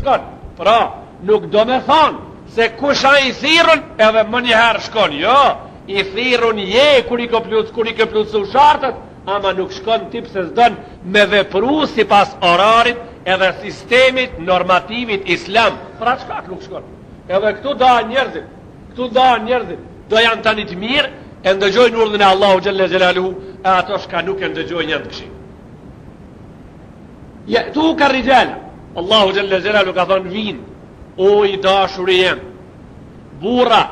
Shkon. Pra, nuk do me thonë se kush a i thirrun edhe menjëherë shkon. Jo, i thirrun je kur i ke plot, kur i ke plotsu shartet, ama nuk shkon ti pse s'don me vepru sipas orarit edhe sistemit normativit islam. Pra çka nuk shkon? Edhe këtu dahen njerëzit, këtu dahen njerëzit, do janë tani të mirë, e ndëgjojnë urdhën e Allahu xhelle xhelaluhu, e ato shka nuk e ndëgjojnë janë të këqij. Jetuke rixhale Allahu xhelle xhelaluhu ka thonë vinë O i dashuri jem Burra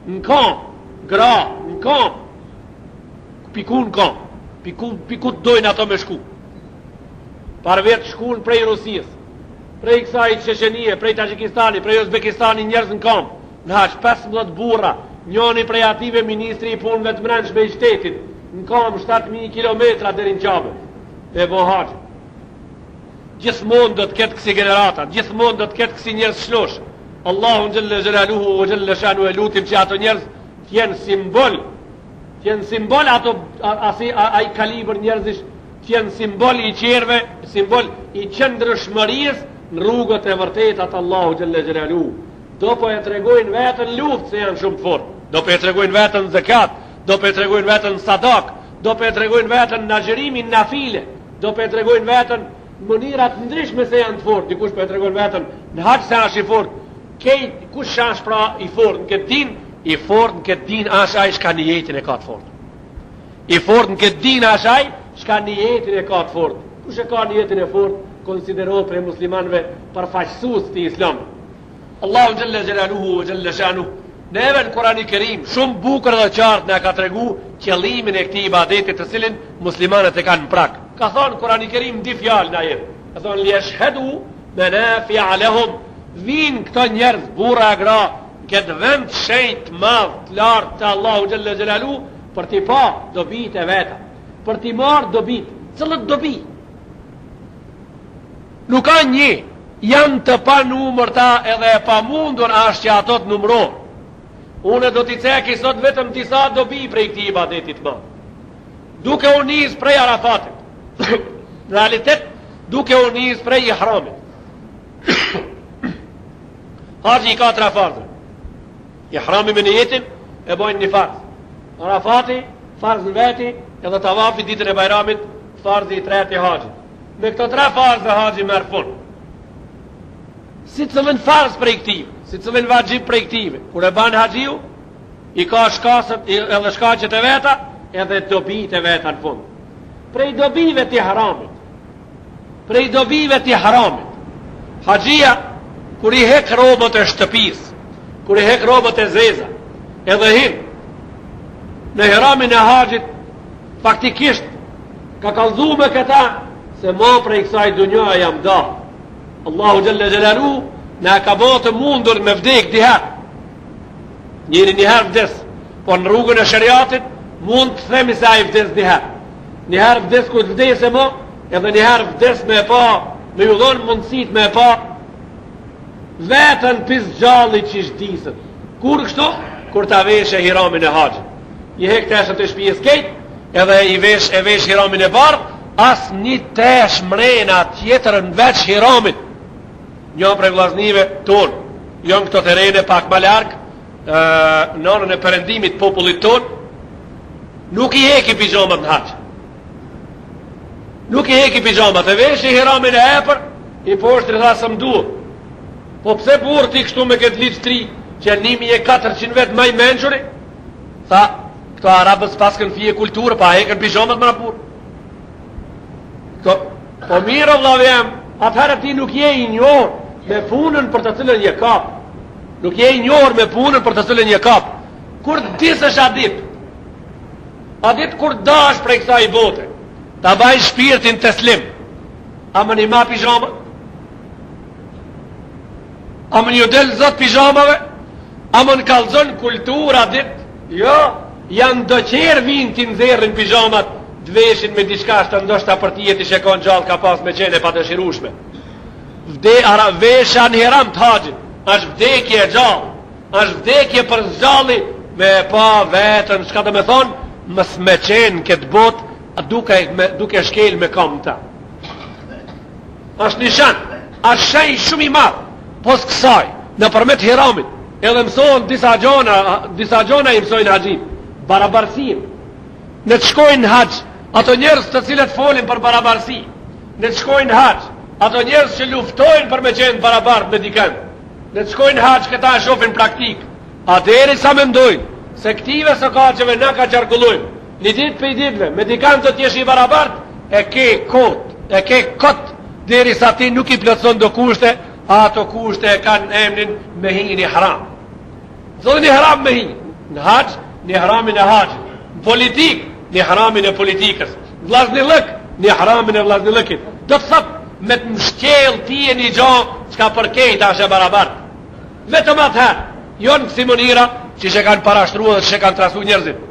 Në kam Gra Në kam Pi ku në kam Pi ku, pi ku të dojnë ato me shku Parvjet shkun prej Rusisë Prej kësaj Çeçenie Prej Taxhikistani Prej Uzbekistani njerëz në kam Në haxh 15 burra Njoni prej atyve ministri i punëve të mrenshme i shtetit Në kam 7000 km deri në Qabe Me bo haxh. Gjithmonë do të ketë kësi generata, gjithmonë do të ketë kësi njerëz shnosh. Allahun xhelle xhelaluhu ve xhelle shanuhu e lutim që ato njerëz të jenë simbol, të jenë simbol ato asi ai kalibër njerëzish, të jenë simbol i qerve, simbol i qëndrueshmërisë në rrugët e vërteta të Allahu xhelle xhelaluhu. Do po e tregojnë veten n'luftë se janë shumë të fortë. Do po e tregojnë veten n'zekat, do po e tregojnë veten n'sadak, Do po e tregojnë veten në agjërimin nafile, do po e tregojnë veten në mënyra të ndryshme se janë të fortë, dikush po e tregon veten në haxh se është i fortë. Kejt kush është pra i fortë në këtë din, i fortë në këtë din është ai çka nijetin e ka të fortë. I fortë në këtë din është ai çka nijetin e ka të fortë. Kush e ka nijetin e fortë, konsiderohet prej muslimanëve përfaqësues të islamit. Allahu xhelle xhelaluhu ve xhelle shanuhu neve në Kurani Kerim shumë bukur dhe qartë na ka tregu qëllimin e këtij ibadeti të cilin muslimanët e kanë në prag. Ka thonë Kurani Kerim dy fjalë na jep. Ka thonë lijeshhedu menafia lehum vijnë këto njerëz burra e gra në këtë vend të shenjtë të madh të lartë të Allahu xhelle xhelaluhu për t'i pa dobitë e veta, për t'i marrë dobitë, cilët dobi? Nuk ka një, janë të panumërta edhe e pamundur ashtë që ato të numërohen. Unë do t'i ceki sot vetëm disa dobi prej këtij ibadeti të madh. Duke u nis prej Arafatit. Në realitet, duke u nis prej ihramit. Haxhi i ka tre farze. Ihrami me nijetin e bojnë një farz. Arafati, farz në veti, edhe tavafi ditën e bajramit, farzi i tretë i haxhit. Me këto tre farze haxhi merr fund. Secilin farz prej këtyve, secilin vaxhib prej këtyve, kur e ban haxhiu, i ka shkasët edhe shkaqet e veta, edhe dobitë e veta në fund. Prej dobive të ihramit, prej dobive të ihramit, haxhia, kur i hek rrobat e shtëpisë, kur i hek rrobat e zeza, edhe hin, në ihramin e haxhit, Faktikisht, ka kallzu me këta se ma prej kësaj dunjaje jam da. Allahu xhelle xhelaluhu na ka bo të mundur me vdek dy herë. Njeri një herë vdes, po në rrugën e sheriatit mund të themi se ai vdes dy herë. Një herë vdes kur të vdesë mo, edhe një herë vdes me e pa, me ju dhonë mundësit me e pa, veten pi s'gjalli qysh diset. Kur kështu? Kur ta veshë ihramin e haxhit. I hek teshat e shpijës kejt, edhe i vesh, e vesh ihramin e bardhë, as një tesh mrena tjetër në veç ihramit. Një prej vllaznive tonë, jo në këto terene pak ma larg, në anën e perëndimit popullit tonë, nuk i heki pizhomat në haxh. Nuk i heki pizhomat, e veshi ihramin e epër, i poshtri tha s'më duhet. Po pse burrë ti kështu me këtë ligj t'ri, që 1400 vjet ma i mençuri? Tha, këto arabët s'pasken fije kulturë, pa hekën pizhomat më burrë. Këto, po mirë o vllavi jem, atëherë ti nuk je i njohur me punën për të cilën je kap. Nuk je i njohur me punën për të cilën je kap. Kur të disësh a ditë, A ditë kur dash prej kësaj bote, ta baj shpirtin teslim, a mun i ma pizhama? A mun ju del zot pizhamave? A mun kallzon kultura ditë? Jo, janë do qerë vinë t'i nxjerrin pizhamat, të veshin me diçka shtë ndoshta për ti e t'ishe konë gjallë ka pas me qenë e padëshirushme. Vde, ara, vesha në ihram të haxhit, është vdekje e gjallë. Është vdekje për s'gjalli me e pa veten, çka do me thonë, mos me qenë në këtë botë, duke, me, duke shkel me kamë ta. është nishan. Asht shenjë shumë i madh, pos kësaj, nëpërmjet ihramit, edhe mësohen disa gjona, disa gjona i mësojnë haxhit, barabarësinë. Ne të shkojnë në haxh, ato njerëz të cilët folin për barabarësi, ne të shkojnë në haxh, ato njerëz që luftojnë për me qenë barabartë me dikën, ne të shkojnë në haxh këta e shofin praktik, a derisa mendojnë se këtive sokaqeve na ka qarkullojmë, një ditë prej ditëve, me dikën do t'jesh i barabartë, e ke kot, e ke kot, derisa ti nuk i plotëson do kushte, ato kushte e kanë emnin me hi në ihram. Zoti në ihram me hi, në haxh, në ihramin e haxhit, në politikë, në ihramin e politikës, në vllaznillëk, në ihramin e vllaznillëkit. Do të thotë me të mshtjell ti e një gjo, çka për kejt asht e barabartë. Vetëm atëherë, jo në kësi mënyra, që që kanë parashtru dhe që kanë trasu njerëzit.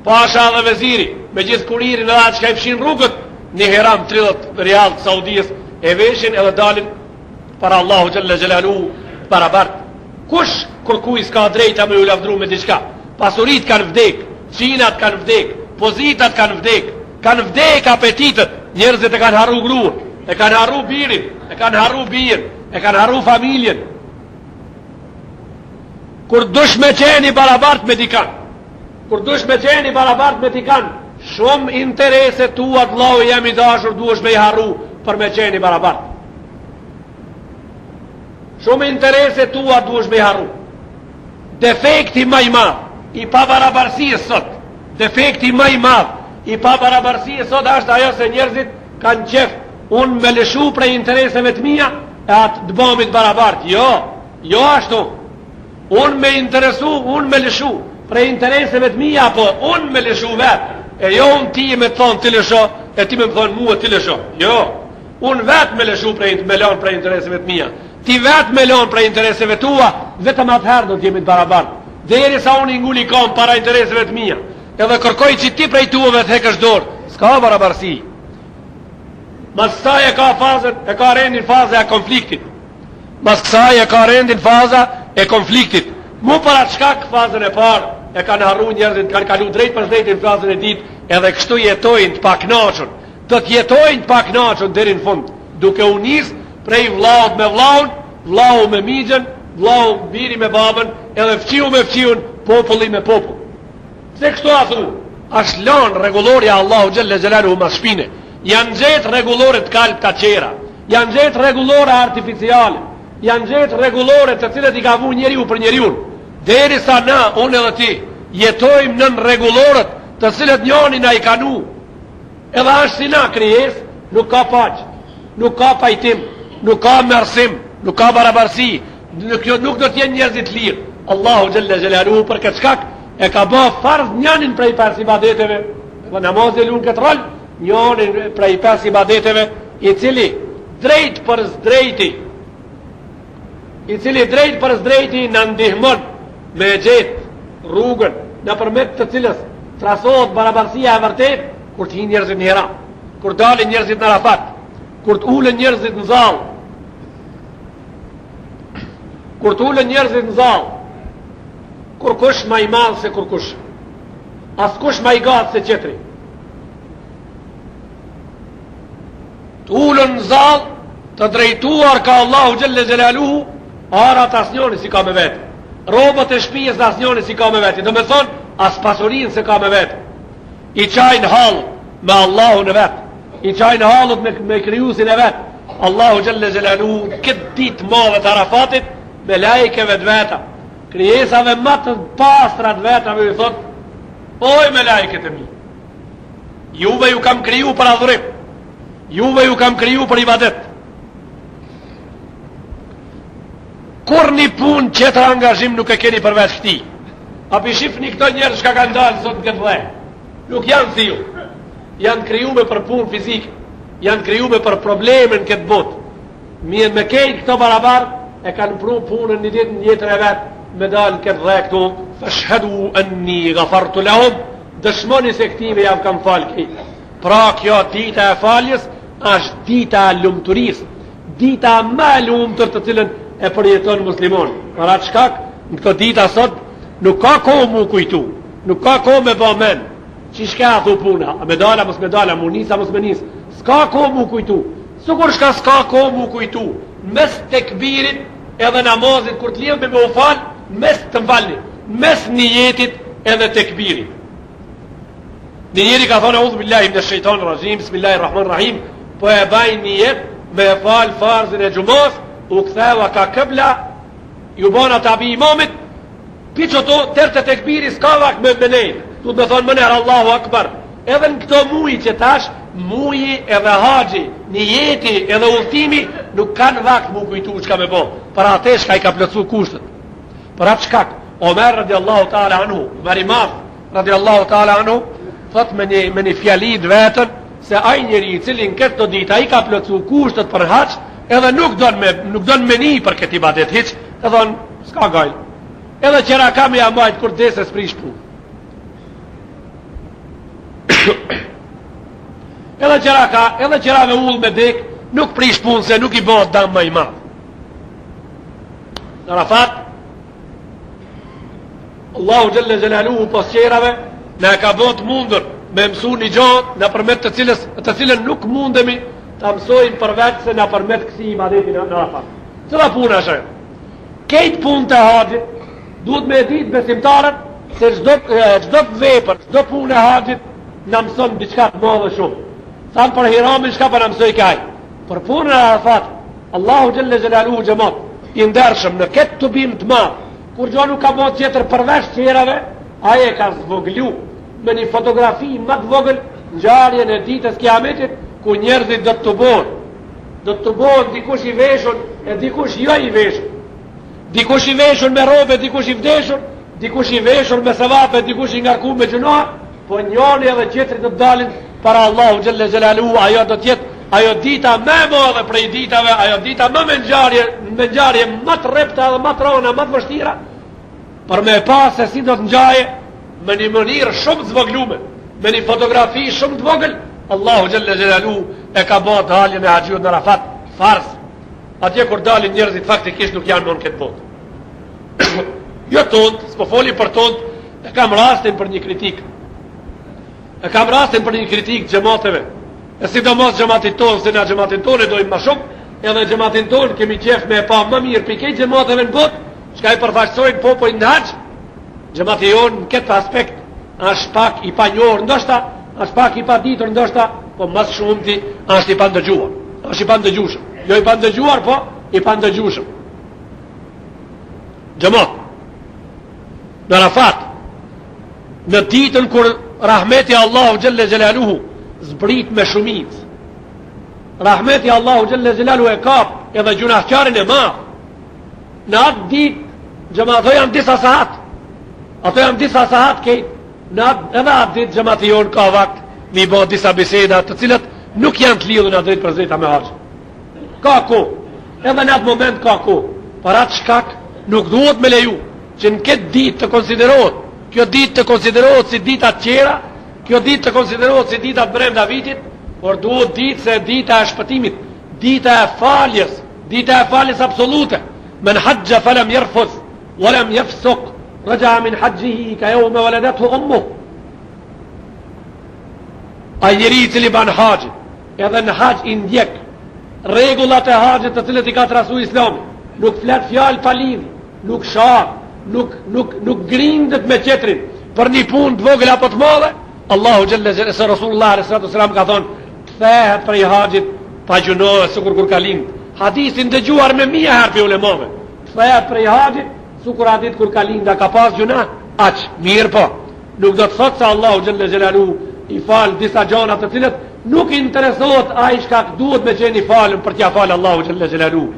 Pasha dhe veziri, me gjithë kuririn edhe atë çka i fshin rrugët, një ihram 30 rial të Saudijës, e veshin edhe dalin para Allahu Xhelle Xhelaluhu barabart. Kush kërkuj s'ka drejta me ju lavdru me diçka? Pasurit kanë vdek, çinat kanë vdek, pozitat kanë vdek, kanë vdek apetitët, njerëzit e kanë harru gruën, e kanë harru birin, e kanë harru bijën, e kanë harru familjen. Kur dush me qenë i barabart me dikan, kur dush me qenë i barabart me dikan, shumë interese tua të vllau jem i dashur duhesh me i harru për me qenë i barabart. Shumë interese tua duhesh me i harru. Defekti ma i madh i pabarabarsisë sot, defekti ma i madh i pabarabarsisë sot është ajo se njerëzit kanë qef unë me lëshu prej intereseve të mia e atë të bëhemi të barabart. Jo, jo ashtu. Unë me interesu, unë me lëshu prej intereseve të mia, po unë me lëshu vetë. E jo unë ti me të thonë ti lësho, e ti me më thonë mua ti lësho. Jo, Unë vetë me lëshu prej, me lanë prej intereseve të mia. Ti vetë me lanë prej intereseve tua, vetëm atëherë do të jemi të barabartë. Derisa unë i nguli kam para intereseve të mia, edhe kërkoj që ti prej tuave të hekësh dorë, s'ka barabarësi. Mas kësaj e ka fazën, e ka rendin faza e konfliktit. Mas kësaj e ka rendin faza e konfliktit. Mu për atë shkak fazën e parë e kanë harru njerëzit, kanë kalu drejtpërsëdrejti në fazën e dytë, edhe kështu jetojnë të paknaqur. Do të jetojnë të paknaqun deri në fund, duke u nis prej vllaut me vllaun, vllau me mixhën, vllau biri me babën, edhe fqiu me fqiun, populli me popull. Pse kështu a thu? Ashtë lanë rregullorja Allahu Xhelle Xhelaluhu mas shpine. Janë gjetë rregullore të kalbta tjera. Janë gjetë rregullore artificiale. Janë gjetë rregullore të cilët i ka vu njeriu për njeriun. Derisa na, unë edhe ti, jetojmë nën rregulloret të cilët njani na i ka vnu, Edhe është si na krijesë, nuk ka paqe, nuk ka pajtim, nuk ka mërsim, nuk ka barabarësi, nuk, nuk do të jenë njerëzit të lirë. Allahu Xhelle Xhelaluhu për këtë shkak e ka ba farz njanin prej pesë ibadeteve, dhe namazi e lun këtë rol, njanin prej pesë ibadeteve, i cili drejtpërsëdrejti, i cili drejtpërsëdrejti na ndihmon me e gjetë rrugën nëpërmjet të cilës trasohet barabarësia e vërtetë kur të hinë njerëzit në ihram, kur dalin njerëzit në Arafat, kur të ulen njerëzit në zallë, kur të ulen njerëzit në zallë, kurkush ma i madh se kurkush, askush ma i gatë se qetri, Të ulën në zallë, të drejtuar ka Allahu Xhelle Xhelaluhu, arat asnjoni s'i ka me vete. Rrobat e shpijës asnjoni s'i ka me vete. Domethonë, as pasurinë s'e ka me vete. I qajnë hallet me Allahun e vet. I qajnë hallet me, me krijusin e vet. Allahu Xhelle Xhelaluhu, këtë ditë madhe të Arafatit, melaikeve të veta. Krijesave ma të pastra të vetave, ju thotë, oj melaiket e mi, Juve ju kam kriju për adhurim. Juve ju kam kriju për ibadet. Kurrnjë punë qetër angazhim nuk e keni përveç këtij. A p'i shifni këto njerëz çka kanë dalë sot në këtë dhe. Nuk janë si ju. Janë krijume për punë fizike. Janë krijume për probleme në këtë botë. Mirë me kejt këto barabar e kanë pru punën një ditë në jetën e vet me dalë në këtë dhe këtu. Feshhedu enni gafartu lehum Dëshmoni se këtyve jav kam falë kejt. Pra kjo dita e faljes është dita e lumturisë, dita më e lumtur të cilën e përjeton muslimoni. Për atë shkak, në këto dita sot nuk ka kohë mu kujtu, nuk ka kohë me ba men. Qysh ka a thu puna, a me dala, mos me dala, mu nis a mos me nis. S'ka kohë mu kujtu. Sikur shka s'ka kohë mu kujtu, mes tekbirit edhe namazit kur të lidhme me u fal, mes të m'falni, mes nijetit edhe tekbirit. Një njeri ka thonë, eudhu billahi mine shejtani raxhim, bismillahi rahman rahim, po e baj nijet me e fal farzin e xhumas, u ktheva ka këbla, ju bona tabi imamit, Pi qato, deri te tekbiri s'ka vakt me nejt, duhet me thonë menjëherë Allahu Akbar. Edhe në këto muj që tash, muji edhe haxhi, nijeti edhe udhëtimi, nuk kanë vakt mu kujtu çka me bo, për atë shka i ka plotsu kushtet. Për atë shkak, Omer radiallahu ta'ala anhu, Omer i madh, radiallahu ta'ala anhu, thot me një, me një fjali të vetën, se ai njeri i cili në këto ditë, ai ka plotsu kushtet për haxh, edhe nuk don me, nuk don me ni për këtë ibadet hiç, e thonë, s'ka gajle. Edhe qera ka me ja majtë kur desë s'prish punë. edhe qera ka, edhe qera me ullë me dek, nuk prish punë se nuk i bëhet dam ma i madh. Në Arafat, Allahu Xhelle Xhelaluhu pos qerave, na e ka bo të mundur me mësu një gjo nëpërmjet të cilës, të cilën nuk mundemi ta mësojmë përveç se nëpërmjet kësi ibadeti në Arafat. Cila punë është ajo? Kejt punët e haxhit, duhet me e ditë besimtarët se çdo çdo vepër, çdo punë e haxhit na mëson diçka të madhe shumë. Thamë për ihramin çka po na mësojke ai. Për punën e Arafat, Allahu xhelle xhelaluhu xhemat i ndershëm në këtë tubim të madh, kurgjo nuk ka bo tjetër përveç tjerave, ai e ka zvoglu me një fotografi më të vogël ngjarjen e ditës kiametit ku njerëzit do të tubohen Do të tubohen dikush i veshur e dikush jo i veshur. Dikush i veshur me rrobe, dikush i vdeshur, dikush i veshur me sevape, dikush i ngarku me gjynahe, po njoni edhe tjetri do të dalin para Allahu xhelle xhelaluhu, ajo do të jetë ajo dita më e madhe prej ditave, ajo dita më me ngjarje, me ngjarje më të rrepta edhe më të rënda, më të vështira, Për me pa se si do të ngjaje me një mënyrë shumë të zvoglume, me një fotografi shumë të vogël, Allahu xhelle xhelaluhu e ka bo daljen e haxhiut në Arafat farz. Atje kur dalin njerëzit faktikisht nuk janë më në këtë botë. jo tont, s'po foli për tont, e kam rastin për një kritikë. E kam rastin për një kritikë xhemateve. E sidomos xhematit tonë, se na xhematin tonë e dojmë ma shumë, edhe xhematin tonë kemi qef me e pa më mirë prej kejt xhemateve në botë, çka i përfaqësojnë popullin në haxh, xhemati jonë në këtë aspekt është pak i panjohur ndoshta, është pak i paditur ndoshta, po më së shumti është i pandëgjuar. Është i pandëgjueshëm. Jo i pandëgjuar, po i pandëgjueshëm. Xhemat në Arafat në ditën kur rahmeti Allahu xhelle xhelaluhu zbrit me shumicë. Rahmeti Allahu xhelle xhelaluhu e kap edhe gjynahqarin e madh. Në atë ditë, xhemat ato janë disa sahat. Ato janë disa sahat kejt. Në atë, edhe atë ditë xhemati jonë ka vakt me i bo disa biseda të cilat nuk janë të lidhuna drejtpërdrejt me haxh. Ka kohë. Edhe në atë moment ka kohë. Për atë shkak nuk duhet me leju që në këtë ditë të konsiderohet, kjo ditë të konsiderohet si ditat tjera, kjo ditë të konsiderohet si ditat brenda vitit, por duhet ditë se dita e shpëtimit, dita e faljes, Dita e faljes absolute. Men haxha felem jerfuth, ve lem jefsuk, rexhea min haxhihi, ka jeume veledethu ummuh. Ai njeri i cili ban haxhin, edhe në haxh i ndjek, rregullat e haxhit të cilët i ka trasu islami, nuk flet fjalë pa lidhje, nuk shan, nuk, nuk, nuk grindet me tjetrin, për një punë të vogël apo të madhe, Allahu xhelle xhelle se Rasulullah alejhi salatu selam ka thonë, kthehet prej haxhit pa gjynahe sikur kur ka lind. Hadith i ndëgjuar me mija herë prej ulemave. Kthehet prej haxhit sikur atë ditë kur ka lind, a ka pas gjynah? Aq, mirëpo. Nuk do të thotë se Allahu xhelle xhelaluhu i fal disa gjana të cilët nuk interesohet ai shka duhet me qenë i falun për t'ia fal Allahu xhelle xhelaluhu.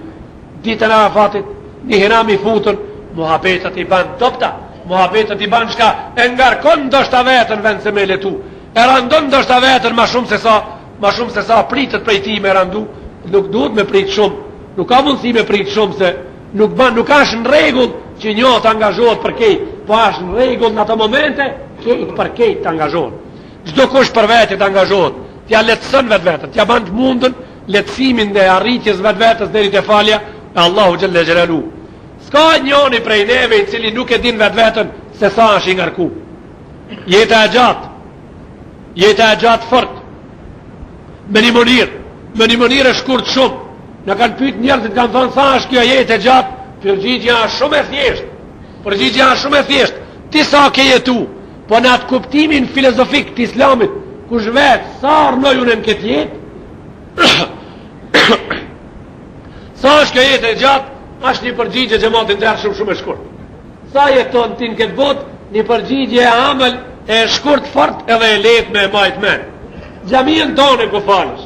Ditën e Arafatit, një ihram i futun, muhabetet i ban t'dobta, muhabetet i ban shka e ngarkon ndoshta veten vend se me letu. E randon ndoshta veten ma shumë se sa, ma shumë se sa pritet prej tij me randu, nuk duhet me prit shumë, nuk ka mundësi me prit shumë se nuk ban, nuk ashtë në rregull që njo të angazhohet për kejt, po ashtë në rregull në ato momente, kejt për kejt të angazhohet. Çdokush për vete të angazhohet, t'ja lehtëson vetveten, t'ja ban të mundën lehtësimin e arritjes vetvetes deri te falja e Allahu xhelle xhelaluhu. S'ka njoni prej neve i cili nuk e din vetveten se sa është i ngarku. Jeta e gjatë, jeta e gjatë fort, me një mënyrë. Me një mënyrë e shkurt shumë. Na kanë pyet njerëzit kanë thënë sa është kjo jetë e gjatë, përgjigja është shumë e thjeshtë. Përgjigja është shumë e thjeshtë. Ti sa ke jetu? Po në atë kuptimin filozofik të islamit, kush vet sa rrnoj unë në këtë jetë? sa është kjo jetë e gjatë? Është një përgjigje xhemat i ndershëm shumë e shkurt. Sa jeton ti në këtë botë, një përgjigje e amël e shkurt fort edhe e lehtë me e majtë men. Xhaminë tonë ku falesh.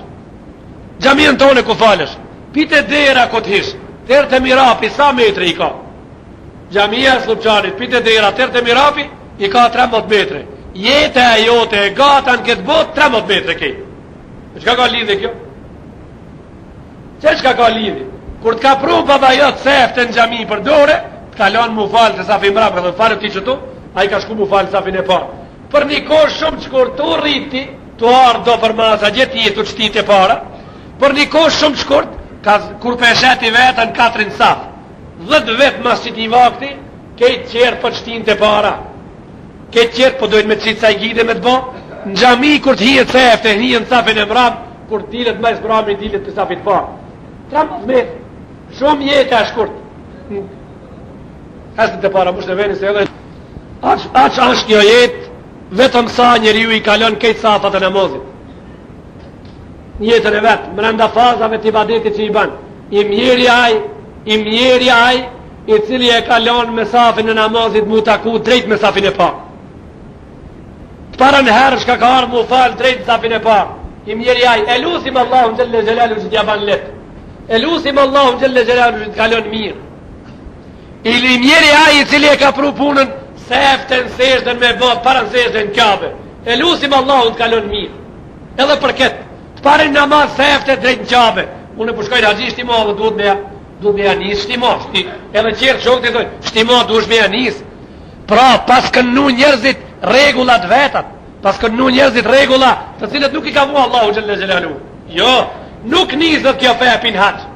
Xhaminë tonë ku falesh. Pi te dera ku të hish. Ter te mirapi sa metre i ka? Xhamia e Sllupçanit, pi te dera ter te mirapi i ka 13 metre. Jeta e jote e gata në këtë botë 13 metre ke. Çka ka lidhje kjo? Qe çka ka lidhje? Kur të ka pru baba jot sefte në xhami për dore, të ka lanë mu falë te safi mbrapa, dhe falu ti qëtu, ai ka shku mu falë safin e parë. Për një kohë shumë të shkurt, tu rrit ti, tu ardhë do për masa, gjithë jetë tu qëti të para, për një kohë shumë të shkurt, ka, kur pe sheh ti veten katrin saf, dhetë vetë mas qëtij vakti, kejt qerë po qëtin të para, kejt qerë po dojnë me qitë sajgide me të bo, në xhami kur të hijet sefte, hijet në safin e mrapë, kur të dilet ma s'mbrami, dilet te safi t'parë. 13 metre, shumë jeta e shkurt. Hesën të para, mush në veni se edhe, aq, aq është kjo jetë, vetëm sa njeriu i kalon kejt safat e namazit. Në jetën e vet, mrenda fazave të ibadetit që i ban. I mjeri ai, i mjeri ai, i cili e kalon me safin e namazit mu taku drejt me safin e parë. Të parën herë shka ka ardhë mu falë drejt në safin e parë. I mjeri ai, e lusim Allahun xhelle xhelaluhu që t'ja ban letë. E lusim Allahun xhelle xhelaluhu që t'kalon mirë. I mjeri ai i cili e ka pru punën seften sexhden me bo t'parën sexhde në Qabe. E lusim Allahun të kalon mirë. Edhe për këtë, të parin namaz sefte drejt në Qabe. Unë po shkoj në haxhi shtimo dhe duhet me ja, duhet me ja nis shtimo. Shti, edhe qerë shokët i thojnë, shtimo duhet me ja nis. Pra, paskan vnu njerëzit rregullat vetat, paskan vnu njerëzit rregulla të cilët nuk i ka vu Allahu xhelle xhelaluhu. Jo, nuk niset kjo fe pin haxh.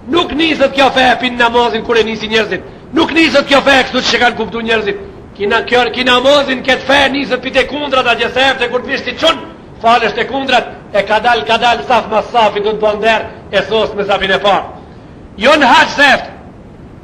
Nuk niset kjo fe pin namazin kur e nisin njerëzit. Nuk niset kjo fe kështu që kanë kuptu njerëzit. Kina, kjo, ki namazin këtë fe niset pi te kundrat, atje sefte kur të vish ti çun, falesh te kundrat, e kadal, kadal, saf mas safi, do të bon nder, e sos me safin e parë. Jo në haxh sefte,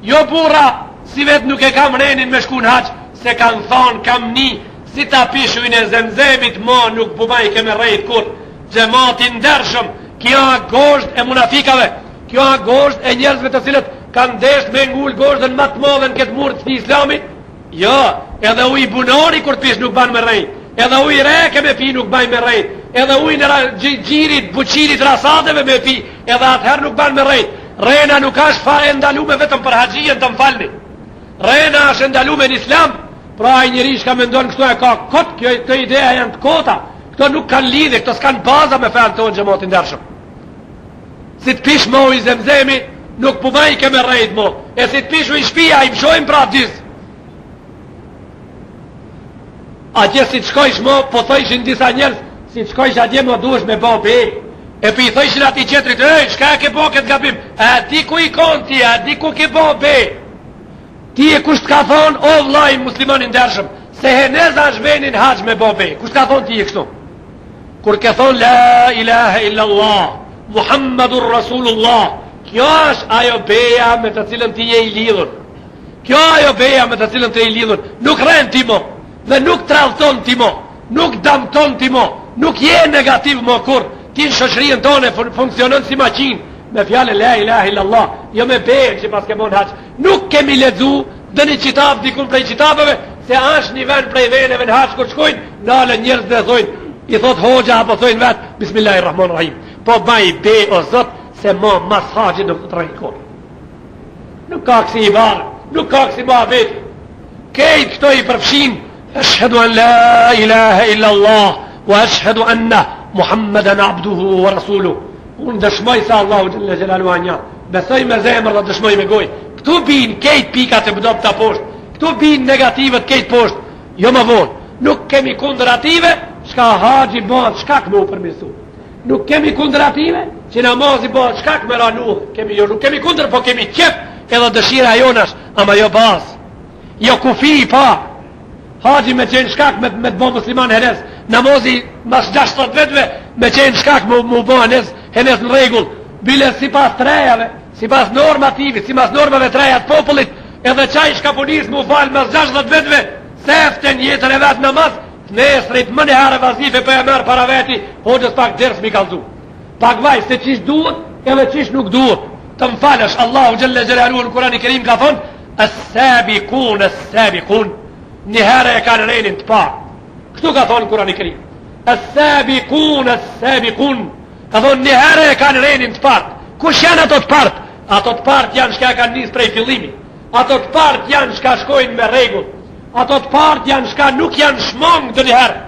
Jo burra, sivjet nuk e kam renin me shku në haxh, se kanë thonë, kam ni, si ta pish ujin e zemzemit, mo nuk po bajke me rrejt kurrë. Xhemat i ndershëm, kjo a gozhdë e munafikave, kjo a gozhdë e njerëzve të cilët kanë desht me ngul gozhdën ma të madhe në këtë mur të islamit, jo, edhe uj bunari kur të pish nuk ban me rrejt, edhe uj reke me pi nuk ban me rrejt, edhe ujin e gjirit, buqirit, rasadeve me pi, edhe atëherë nuk ban me rrejt. Rrena nuk është fa e ndalume vetëm për haxhijën të më falni. Rrena është e ndalume në islam, pra ai njeri shka mendon kështu e ka kot, kjo, këto ideja janë të kota, këto nuk kanë lidhje, këto s'kanë baza me fenë tonë xhemat i ndershëm. Si të pish mo uj zemzemi, nuk po bajke me rrejt mo, e si të pish uj shpia, i mshojmë pra dyz. Atje si të shkojsh mo, po thojshin disa njerëz, si të shkojsh atje mo duhesh me bo be. E po i thojshin atij qetrit, ej, shka e ke bo këtë gabim? A di ku i kon ti, a di ku ke bo be? Ti e kush të ka thonë, o vllai musliman i ndershëm, se henez ashtë veni n'haxh me bo be. Kush të ka thonë ti e kështu? Kur ke thonë, la ilahe illa Allah, Muhammedur Rasulullah, kjo është ajo beja me të cilën ti je i lidhur. Kjo ajo beja me të cilën ti je i lidhur, nuk rren ti mo, dhe nuk tradhton ti mo, nuk damton ti mo, nuk je negativ mo kurrë, ti në shoqërinë tonë funksionon si maqinë, me fjalën la ilaha illallah, jo me bejen që paske bo n'haxh. Nuk kemi lexu në një qitab dikun prej qitabeve se është një vend prej veneve në haxh kur shkojnë, nalen njerëz dhe thonë, i thot hoxha apo thonë vet, bismillahirrahmanirrahim. Po baj be o Zot se mo mas haxhit nuk të rrej kurrë. Nuk ka kësi ibare, nuk ka kësi muhabeti. Kejt këto i përfshin, eshhedu en la ilahe illa Allah, wa eshhedu enne Muhammeden abduhu wa rasuluh. Unë dëshmoj se Allahu xhelle xhelaluhu a nja, besoj me zemër dhe dëshmoj me gojë. Këtu bin kejt pikat e dobta poshtë, këtu bin negativet kejt poshtë, jo më vonë. Nuk kemi kundër atyve, shka haxhi bëhet shkak me u përmirësu. Nuk kemi kundër atyve që namazi bëhet shkak me ra n'udhë. Kemi jo, nuk kemi kundër, po kemi qef edhe dëshira jonë është, ama jo bazë. Jo kufi i parë. Haxhi me qenë shkak me, me të bo musliman henez. Namazi mas 60 vetëve me qenë shkak me, me u bo henez. Henez në rregull, bile sipas trejave, sipas normativit, sipas normave treja të popullit, edhe qaj shka po nis m'u falë mas 60 vetëve, sefte në jetën e vet namaz, të nesrit menjëherë vazife po e merr para veti, hoxhës pak ders m'i kallzu. Pak vaj se qysh duhet, edhe qysh nuk duhet. Të më falësh, Allahu xhelle xhelaluhu në Kurani Kerim ka thonë, Es-sabikun, es-sabikun, një herë e kanë renin të parë. Kështu ka thonë Kurani Kerim. Es-sabikun, es-sabikun, ka thonë një herë e kanë renin të parë. Kush janë ato të parët? Ato të parët janë shka kanë nisë prej fillimi. Ato të parët janë shka shkojnë me rregull. Ato të parët janë shka nuk janë shmang ndonjëherë.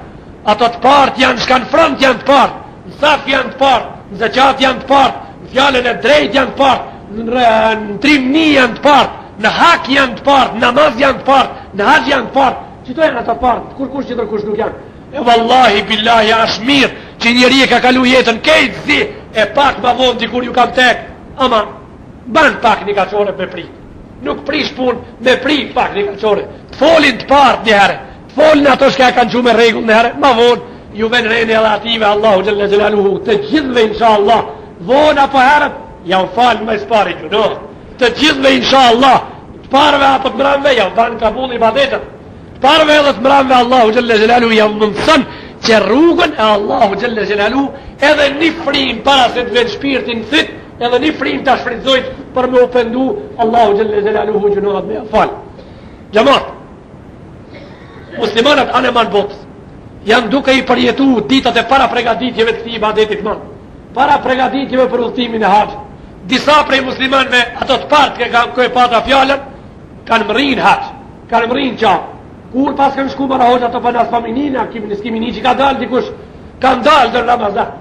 Ato të parët janë shka në front janë të parët. Në saf janë të parët, në zeqat janë të parët, në fjalën e drejtë janë të parët, në, në trimni janë të parët, në hak janë të parët, në namaz janë të parët, në haxh janë të parët. Qito janë ato të parët, kurkush tjetër kush nuk janë. E vallahi billahi ashtë mirë që njeri e ka kalu jetën kejt zi e pak ma vonë dikur ju kam tek, ama ban pak një kaqore me prit. Nuk prish punë me prit pak një kaqore. Të folin të parët një herë, të folin ato shka e kanë çu me rregull një herë, ma vonë ju ven reni edhe atyve Allahu xhelle xhelaluhu të gjithëve insha Allah vonë apo herët jau fal më së pari gjynahet të gjithëve insha Allah të parëve apo të mramve jau ban kabul ibadetet të parëve edhe të mramve Allahu xhelle xhelaluhu jau mundëson që rrugën e Allahu xhelle xhelaluhu edhe një frim para se të ven shpirtin në fyt edhe një frim ta shfrytëzojnë për me u pendu Allahu xhelle xhelaluhu gjynahet me fal xhemat Muslimanët anemanë botës janë duke i përjetu ditët e para pregaditjeve të këtij ibadetit madh, para pregaditjeve për udhëtimin e haxhit. Disa prej muslimanëve, ato të parët që ka e pata fjalën, kanë mrri n'haxh, kanë mrri n'Qabe. Kur pas kanë shku more hoxhë ato për nas faminina, kimi s'kemi ni që ka dalë dikush, kanë dalë do në Ramazan.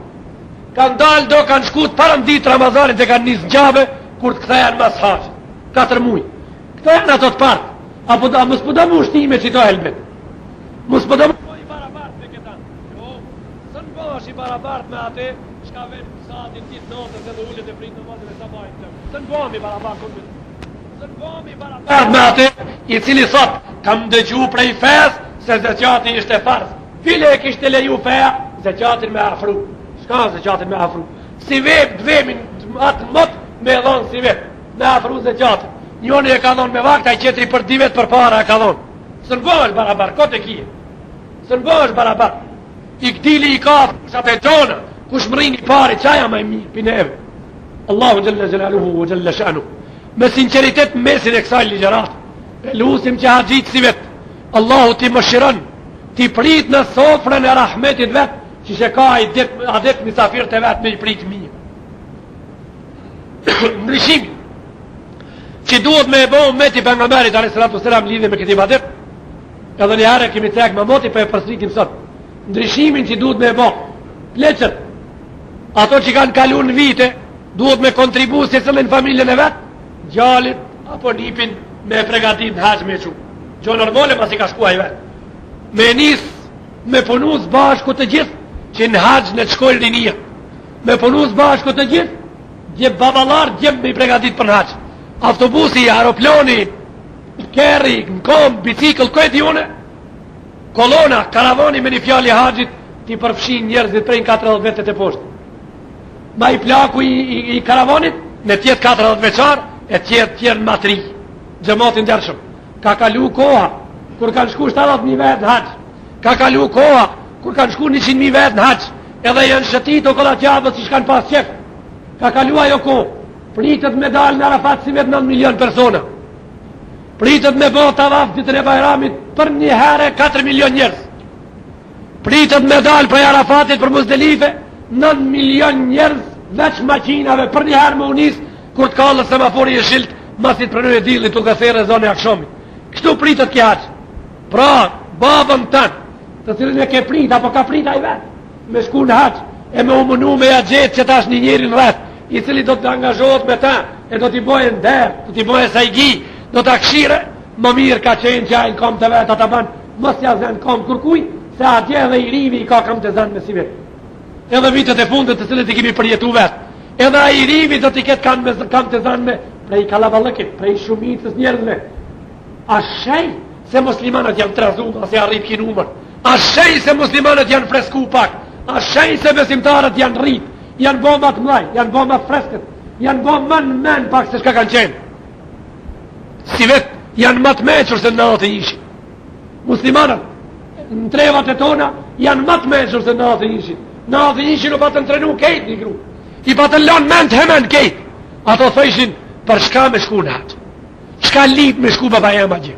Kanë dalë do kanë shku të parën ditë Ramazanit e kanë nisë n'Qabe, kur të kthehen mas haxhit. 4 muaj. Këto janë ato të parët. Apo da, mos po do me ushti me qito helbet. Mos po do me i barabart me këta. Jo, s'un bëhesh i barabart me atë çka vjen saati ditë natës edhe ulet e prit namazin e sabahit. S'un bëhem i barabart me. S'un bëhem i barabart me atë i cili thot, kam dëgju prej fesë se zeqati ishte farz. Bile e kishte leju feja zeqatin me afru. Çka zeqatin me afru? Si vep, të vemin atë mot me dhonë si vep. Me afru zeqatin. Njoni e ka dhonë me vakt, ai tjetri për dy vjet përpara e ka dhonë. S'un bëhesh barabar, kot e kije. S'un bëhesh barabar. I këdili i ka fushat e gjona, kush mrrin i pari, qaj a ma i mirë, pi neve. Allahu xhelle xhelaluhu ve xhelle shanuhu. Me sinqeritet në mesin e kësaj ligjërate, e lusim që haxhit sivjet, Allahu t'i mëshiron, t'i prit në sofrën e rahmetit vet, që që ka i det, adet misafirët e vet me i prit mirë. Ndryshimi që duhet me e bo ummeti i pejgamberit alejhi salatu selam lidhje me këtë ibadet edhe një herë kemi cek me moti po e përsëritim sot ndryshimin që duhet me e bo pleqët ato që kanë kalu në vite duhet me kontribu secili në familjen e vet djalit apo nipin me e pregatit në haxh me çu gjo normale pasi ka shku ai vet me nis me punu së bashku të gjithë që në haxh në të shkojë rinia Me punu së bashku të gjithë, djem baballar, djem me i pregatit për në haxh. Autobusi, aeroplani, kerri, në kom, bicikl, ku e di une? Kolona, karavani me një fjalë i haxhit, t'i përfshin njerëzit prej në 40 vjet e poshtë. Ma i plaku i, i, i karavanit, në t'jetë 40 vjeçar, e tjerë tjerë ma t'ri. Xhemat i ndershëm. Ka kalu koha, kur kanë shku 70.000 vetë në haxh. Ka kalu koha, kur kanë shku 100.000 vetë në haxh. Edhe janë shëtit okolla Qabes siç kanë pas qef. Ka kalu ajo kohë. Pritet me dalë në Arafat sivjet 9 milion persona. Pritet me bo tavaf ditën e Bajramit për një herë 4 milion njerëz. Pritet me dalë prej Arafatit për Muzdelife 9 milion njerëz veç makinave për një herë me u nis kur të kallet semafori jeshilt masi të prenojë dilli tu thirrë ezanin e akshamit. Kështu pritet ky haxh. Pra, babën tënd, të cilin e ke prit, apo ka prit ai vetë, me shku në haxh, e me u munu me ja gjetë që tash një njeri në rreth, i cili do të angazhohet me ta, e do t'i bojë nder, do t'i bojë sajgi, do ta kshire, më mirë ka qenë që ai në kam të vetë ata ban, mos ja zënë kam kërkuj, se atje edhe i rivi i ka kam të zënë me si vetë. Edhe vitet e fundit të cilët i kemi përjetu vetë, edhe ai i rivi do t'i ketë kam, me, kam të zënë me, prej kallaballëkit, prej shumicës njerëzve, A shej se muslimanët janë trazu masi arrit ky numër. A shej se muslimanët janë fresku pak. A shej se besimtarët janë rrit. Janë bo ma të mdhaj, janë bo ma të freskët, janë bo ma në men pak se çka kanë qenë. Sivjet, janë ma të meçur se në 91-shin. Muslimanët, në trevat e tona, janë ma të meçur se në 91-shin. Në 91-shin u patën trenu kejt një grup. I patën lanë ment hemen kejt. Ato thojshin, për shka me shku në haxh? Çka lyp me shku baba jem atje?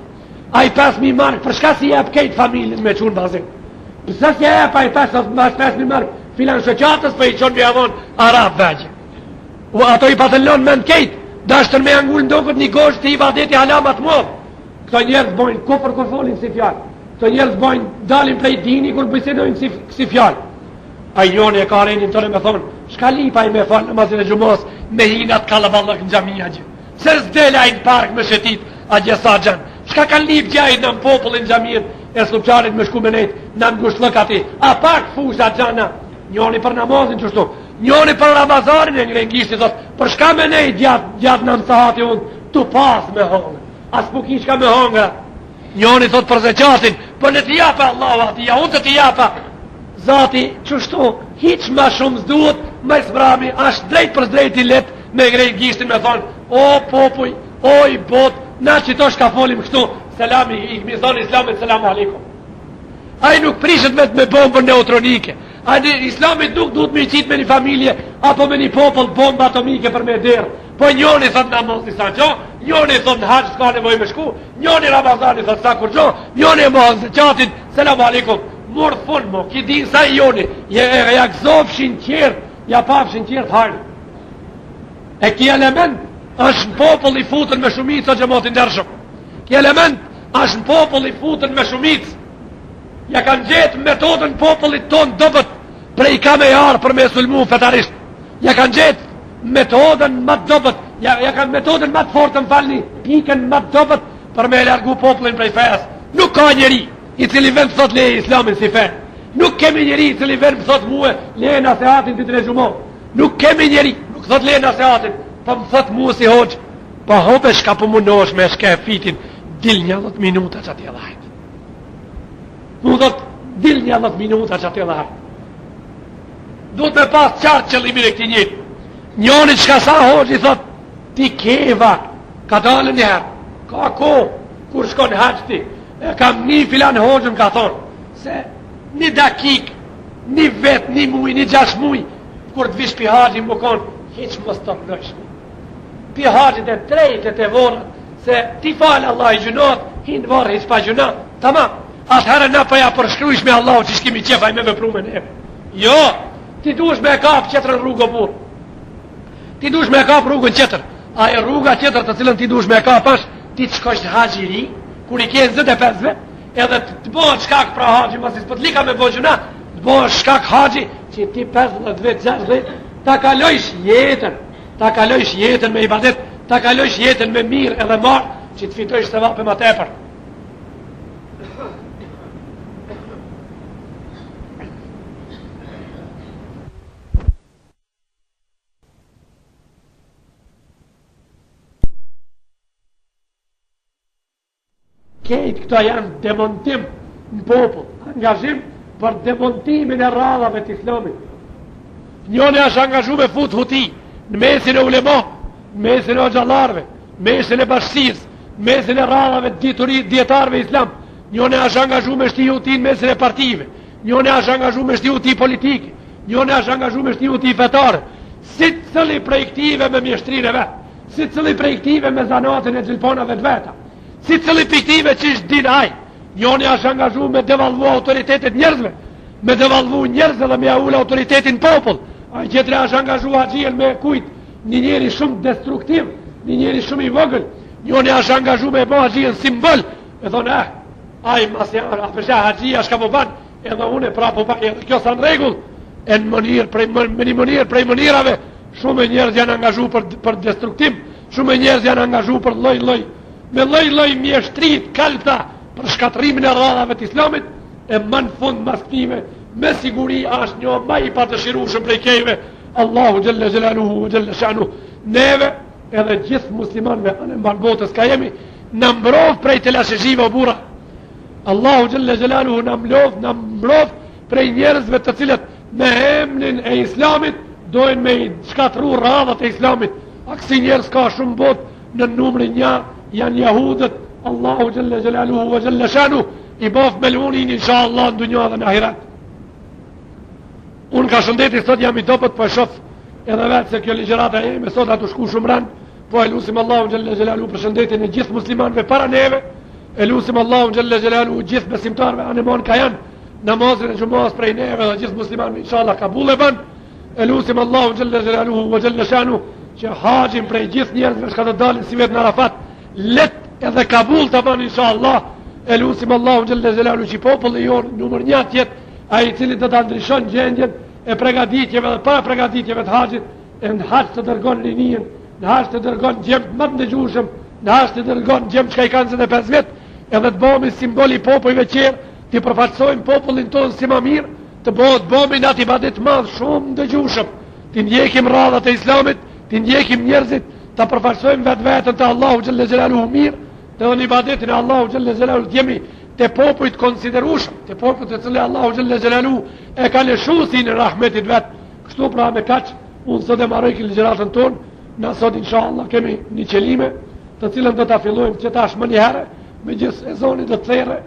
Ai 5.000 mark, për shka s'i jep kejt familjen me çu n'bazen? Pse s'i jep ai 5.000 mark filan shoqatës, po i çon me ja dhon arabëve atje? U ato i patën lënë mend kejt, dashtën me ja ngul n'dokët një gozhdë të ibadeti hala ma të madh. Këto njerëz bojnë kufër kur folin si fjalë. Këto njerëz bojnë dalin prej dini kur bisedojnë si, si fjalë. Ai njoni e ka renin tënë me thonë, shka lyp ai me falë namazin e xhumas, me hi n'at kallaballëk në xhami atje. Pse s'del ai në park me shetit, atje sa gjanë. Shka kanë lyp gjaj në popullin xhaminë e Sllupçanit me shku me nejt në ngushllëk aty. A pak fusha gjana, njoni për namazin qështu, njoni për Ramazanin e ngren gishtin, thot, për shka me nejt gjatë, gjatë në sahati unë, tu pas me hongër. A s'po ki shka me hongër. Njoni thot për zeqatin, për le t'i japa Allahu ati, ja unë të t'i japa. Zati, qështu, hiç ma shumë s'duhet, ma s'mrami, ashtë drejt për drejt i let, me ngrejt gishtin me thonë, o popuj, oj bot, na qito shka folim kështu, selami, i këmi thonë islamit, selam alikum. Ai nuk prishet me, me bombën neutronike, ai islamit nuk duhet me i qitë me një familje, apo me një popull bombë atomike për me derdh, po njoni thot namazi s'a gjo, njoni thot në haxh s'ka nevoj me shku, njoni Ramazani thot s'a kurgjo, njoni e mohon zeqatin, selam alikum, mor fund mo, ki din sa i joni, je, e, ja gëzofshin qertë, ja pafshin qertë hajnë. E ki element është në popull i futën me shumicë o xhemat i ndershëm. Ki element është në popull i futën me shumicë. Ja kanë gjetë metodën popullit tonë dobët prej ka me jarë për me sulmu fetarisht. Ja kanë gjetë metodën më të dobët, ja, ja kanë metodën më të fortë më falni, pikën më të dobët për me largu popullin prej fesë. Nuk ka njeri i cili vend thot leje islamin si fe. Nuk kemi njeri i cili vend thot mue leje nasehatin ditën e xhuma. Nuk kemi njeri, nuk thot leje nasehatin, po më thot mua si hoxhë, po hobe shka po munohesh me shke fitin, dil një 10 minuta që atje dhajt. Mu thot, dil një 10 minuta që atje dhajt. Duhet me pas qartë qëllimin e këtij njeri. Njoni çka sa hoxhë i thot, ti keva, ka dalë një herë, ka ko, kur shkon haxh ti, e kam një filan hoxhën ka thonë, se një dakik, një vet, një muj, një gjash muj, kur të vish pi haxhi më konë, hiq mos të rrësh. Pi haxhit e drejtë te vorret, se ti falë Allahi gjynahet, hin n'vorr hiq pa gjynah, tamam, atëherë na po ja përshkrujsh me Allahu që shkimi qef ai me vepru me neve. Jo, ti duhesh me e kap qetrën rrugë o burrë. Ti duhesh me e kap rrugën qetër. A e rruga qetër të cilën ti duhesh me e kap është, ti të shkosh në haxh i ri, kur i ke 25 vjet, edhe të bëhet shkak pra haxhi, masi s'po t'lika me bo gjynah, të bëhet shkak haxhi, që ti 50 vjet, 60, ta kalojsh jetën, ta kalojsh jetën me ibadet, ta kalojsh jetën me mirë edhe marë, që të fitojsh sevape ma tepër. Kejt këto janë demontim në popull, angazhim për demontimin e radhave të islamit. Njoni është angazhu me fut huti në mesin e ulema, në mesin e hoxhallarëve, në mesin e bashkësisë, në mesin e radhave të dituri dijetarëve islam. Njoni është angazhu me shti huti në mesin e partive. Njoni është angazhu me shti huti politike. Njoni është angazhu me shti huti fetare. Secili prej këtive me mjeshtrinë e vet. Secili prej këtive me zanatin e gjilponave të veta. Secili prej këtive qysh din ai. Njoni është angazhu me devalvu autoritetet njerëzve, me devalvu njerëz dhe me ja ul autoritetin popull. Ai tjetri është angazhu haxhien me kujt një njeri shumë destruktiv, një njeri shumë i vogël. Njoni është angazhu me bo haxhien simbol. Me thonë, eh, ai masi a po sheh haxhia shka po ban, edhe unë pra po ban, edhe kjo s'a në rregull. E në mënyrë prej me një mënyrë prej mënyrave Shumë njerëz janë angazhu për, për destruktim, shumë njerëz janë angazhu për lloj lloj, me lloj lloj mjeshtri t'kalbta për shkatërrimin e radhave të islamit, e më në fund mas këtive, me siguri është një ma i padëshirushëm prej kejve, Allahu xhelle xhelaluhu xhelle shanuhu, neve edhe gjithë muslimanve anembanë botës ka jemi, na mbroftë prej telashexhive o burra, Allahu xhelle xhelaluhu na mbroftë, na mbroftë prej njerëzve të cilët me emnin e islamit. dojnë me i shkatrru radhët e islamit, a kësi njerëz ka shumë n'botë në numrin një, janë jahudët, Allahu xhelle xhelaluhu ve xhelle shanuhu, i baftë melunin, insha Allah, në dunja dhe në ahiret. Unë ka shëndeti sot jam i dobët, po e shof edhe vetë se kjo ligjërata e me sot a tu shku shumë rëndë, po e lusim Allahun xhelle xhelaluhu për shëndetin e gjithë muslimanëve para neve, e lusim Allahun xhelle xhelaluhu gjithë besimtarëve anembanë ka janë, namazin e xhumas prej neve dhe gjithë muslimanëve inshallah kabul e ban e lusim Allahun xhelle xhelaluhu ve xhelle shanuhu që haxhin prej gjithë njerëzve çka do dalin sivjet në Arafat let edhe kabul ta ban inshallah e lusim Allahun xhelle xhelaluhu që populli jonë numër një të jetë ai i cili do ta ndryshon gjendjen e pregaditjeve dhe para pregaditjeve të haxhit e në haxh të dërgon rininë në haxh të dërgon djemtë më të ndëgjushëm në haxh të dërgon djemtë çka i kanë 25 vjet edhe të bëhemi simbol i popujve tjerë T'i përfaqësojmë popullin tonë si ma mirë, të bëhet bëmi në atë ibadet madh shumë ndëgjushëm, t'i ndjekim radhët e islamit, t'i ndjekim njerëzit, ta përfaqësojmë vetveten te Allahu xhelle xhelaluhu mirë, të dhe në ibadetin e Allahu xhelle xhelaluhu të jemi te popujt konsiderushëm, te popujt të cilët Allahu xhelle xhelaluhu e ka lëshu synë e rahmetit vet. Kështu pra me kaq, unë sot e maroj këtë ligjëratën tonë, na sot inshallah kemi një qelime, të cilën do ta fillojmë që tash menjëherë, me gjithë ezoni do të thërre.